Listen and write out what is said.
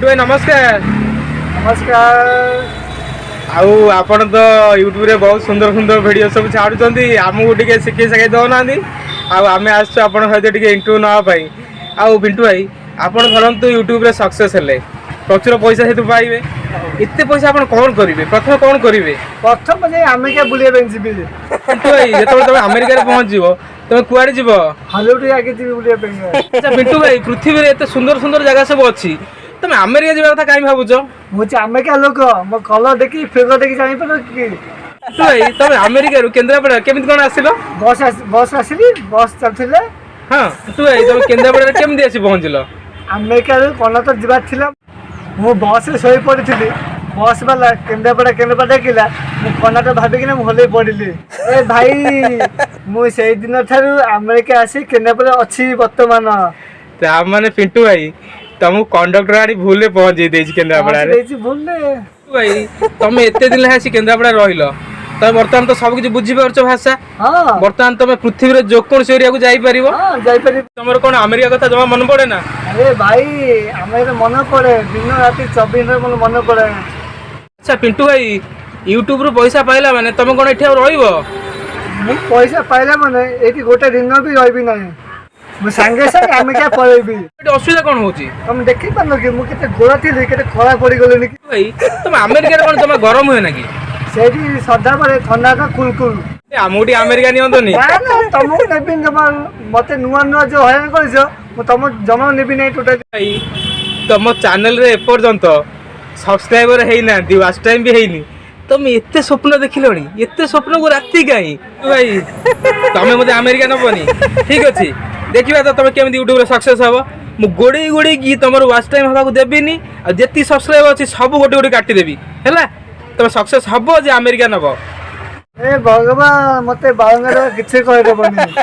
ପିଣ୍ଟୁ ଭାଇ, ନମସ୍କାର। ନମସ୍କାର। ଆଉ ଆପଣ ତ ୟୁଟ୍ୟୁବରେ ବହୁତ ସୁନ୍ଦର ସୁନ୍ଦର ଭିଡ଼ିଓ ସବୁ ଛାଡ଼ୁଛନ୍ତି, ଆମକୁ ଟିକେ ଶିଖେଇ ଶିଖାଇ ଦେଉନାହାନ୍ତି। ଆଉ ଆମେ ଆସିଛୁ ଆପଣଙ୍କ ସହିତ ଟିକେ ଇଣ୍ଟରଭ୍ୟୁ ନେବା ପାଇଁ। ଆଉ ପିଣ୍ଟୁ ଭାଇ, ଆପଣ ଧରନ୍ତୁ ୟୁଟ୍ୟୁବରେ ସକ୍ସେସ୍ ହେଲେ, ପ୍ରଚୁର ପଇସା ସେଥିରୁ ପାଇବେ। ଏତେ ପଇସା ଆପଣ କ'ଣ କରିବେ? ପ୍ରଥମେ କ'ଣ କରିବେ? ପ୍ରଥମ ଯାଇ ଆମେରିକା ବୁଲିବା ପାଇଁ ଯିବି। ପିଣ୍ଟୁ ଭାଇ, ଯେତେବେଳେ ତମେ ଆମେରିକାରେ ପହଞ୍ଚିବ, ତମେ କୁଆଡ଼େ ଯିବ? ହଲିଉଡ୍ ଆଗେ ଯିବି ବୁଲିବା ପାଇଁ। ଆଚ୍ଛା ପିଣ୍ଟୁ ଭାଇ, ପୃଥିବୀରେ ଏତେ ସୁନ୍ଦର ସୁନ୍ଦର ଜାଗା ସବୁ ଅଛି, ତମେ ଆମେରିକା ଯିବା କଥା କାହିଁ ଭାବୁଛ? ମୁଁ ହଉଛି ଆମେରିକା ଲୋକ। ମୋ କଲର ଦେଖି, ଫିଗର ଦେଖି ଜାଣିପାରିବ କି? ପିଣ୍ଟୁ ଭାଇ, ତମେ ଆମେରିକାରୁ କେନ୍ଦ୍ରାପଡ଼ା କେମିତି କ'ଣ ଆସିଲ? ବସ୍ ଆସିଲି, ବସ୍ ଚାଲୁଥିଲେ। ହଁ, ପିଣ୍ଟୁ ଭାଇ, ତମେ କେନ୍ଦ୍ରାପଡ଼ାରେ କେମିତି ଆସି ପହଞ୍ଚିଲ? ଆମେରିକାରୁ କର୍ଣ୍ଣାଟକ ଯିବାର ଥିଲା। ମୁଁ ବସ୍ରେ ଶୋଇ ପଡ଼ିଥିଲି। ବସ୍ ବାଲା "କେନ୍ଦ୍ରାପଡ଼ା, କେନ୍ଦ୍ରାପଡ଼ା" ଡାକିଲା। ମୁଁ କର୍ଣ୍ଣାଟକ ଭାବିକିନା ମୁଁ ଓହ୍ଲେଇ ପଡ଼ିଲି। ଏ ଭାଇ, ମୁଁ ସେଇଦିନ ଠାରୁ ଆମେରିକା ଆସି କେନ୍ଦ୍ରାପଡ଼ା ଅଛି ବର୍ତ୍ତମାନ। ତା ମାନେ ପିଣ୍ଟୁ ଭାଇ, ତମକୁ କଣ୍ଡକ୍ଟର ଆଣି ଭୁଲରେ ପହଞ୍ଚେଇ ଦେଇଛି କେନ୍ଦ୍ରାପଡ଼ାରେ। ଦେଇଛି ଭୁଲରେ। ପିଣ୍ଟୁ ଭାଇ, ତମେ ଏତେ ଦିନ ହେଲା ଆସି କେନ୍ଦ୍ରାପଡ଼ା ରହିଲ, ତମେ ବର୍ତ୍ତମାନ ତ ସବୁ କିଛି ବୁଝିପାରୁଛ ଭାଷା? ହଁ। ବର୍ତ୍ତମାନ ତମେ ପୃଥିବୀରେ ଯେକୌଣସି ଏରିଆକୁ ଯାଇପାରିବ? ହଁ, ଯାଇପାରିବି। ତମର କ'ଣ ଆମେରିକା କଥା ଜମା ମନେ ପଡ଼େ ନା? ଆରେ ଭାଇ, ଆମେରିକା ମନେ ପଡ଼େ। ଦିନ ରାତି 24 ଘଣ୍ଟା ମନେ ମନେ ପଡ଼େ। ଆଚ୍ଛା ପିଣ୍ଟୁ ଭାଇ, ୟୁଟ୍ୟୁବରୁ ପଇସା ପାଇଲା ମାନେ ତମେ କ'ଣ ଏଠି ଆଉ ରହିବ? ମୁଁ ପଇସା ପାଇଲା ମାନେ ଏଇଠି ଗୋଟେ ଦିନ ବି ରହିବି ନାହିଁ। ମୁଁ ସାଙ୍ଗେ ସାଙ୍ଗେ ଆମେରିକା ପଳେଇବି। ଏଠି ଅସୁବିଧା କ'ଣ ହଉଛି? ତମେ ଦେଖିପାରୁନ କି ମୁଁ କେତେ ଗୋରା ଥିଲି, କେତେ କଳା ପଡ଼ିଗଲିଣି କି? ପିଣ୍ଟୁ ଭାଇ, ତମେ ଆମେରିକାରେ କ'ଣ ଜମା ଗରମ ହୁଏ ନା କି? ସେଇଠି ସଦାବେଳେ ଥଣ୍ଡା କୁଲ କୁଲ। ଏ, ଆମକୁ ଟିକେ ଆମେରିକା ନିଅନ୍ତନି। ନା ନା, ତମକୁ ନେବିନି ଜମା। ମତେ ନୂଆ ନୂଆ ଯୋଉ ହଇରାଣ କରିଛ, ମୁଁ ତମ ଜମା ନେବି ନାହିଁ ଟୋଟାଲି। ଭାଇ, ତମ ଚ୍ୟାନେଲରେ ଏପର୍ଯ୍ୟନ୍ତ ସବସ୍କ୍ରାଇବର ହେଇନାହାନ୍ତି, ୱାଚ୍ ଟାଇମ୍ ବି ହେଇନି। ତମେ ଏତେ ସ୍ୱପ୍ନ ଦେଖିଲଣି, ଏତେ ସ୍ୱପ୍ନକୁ ରାତି କାହିଁ? ଭାଇ, ତମେ ମୋତେ ଆମେରିକା ନବନି, ଠିକ ଅଛି। ଦେଖିବା ତ ତମେ କେମିତି ୟୁଟ୍ୟୁବରେ ସକ୍ସେସ୍ ହବ। ମୁଁ ଗୋଡ଼େଇ ଗୋଡ଼େଇକି ତମର ୱାଚ୍ ଟାଇମ୍ ହେବାକୁ ଦେବିନି, ଆଉ ଯେତିକି ସବସ୍କ୍ରାଇବର ଅଛି ସବୁ ଗୋଟେ ଗୋଟେ କାଟିଦେବି। ହେଲା, ତମେ ସକ୍ସେସ୍ ହବ ଯେ ଆମେରିକା ନବ। ଏ ଭଗବାନ, ମତେ ବାଳୁଙ୍ଗାର କିଛି କହିଦେବନି।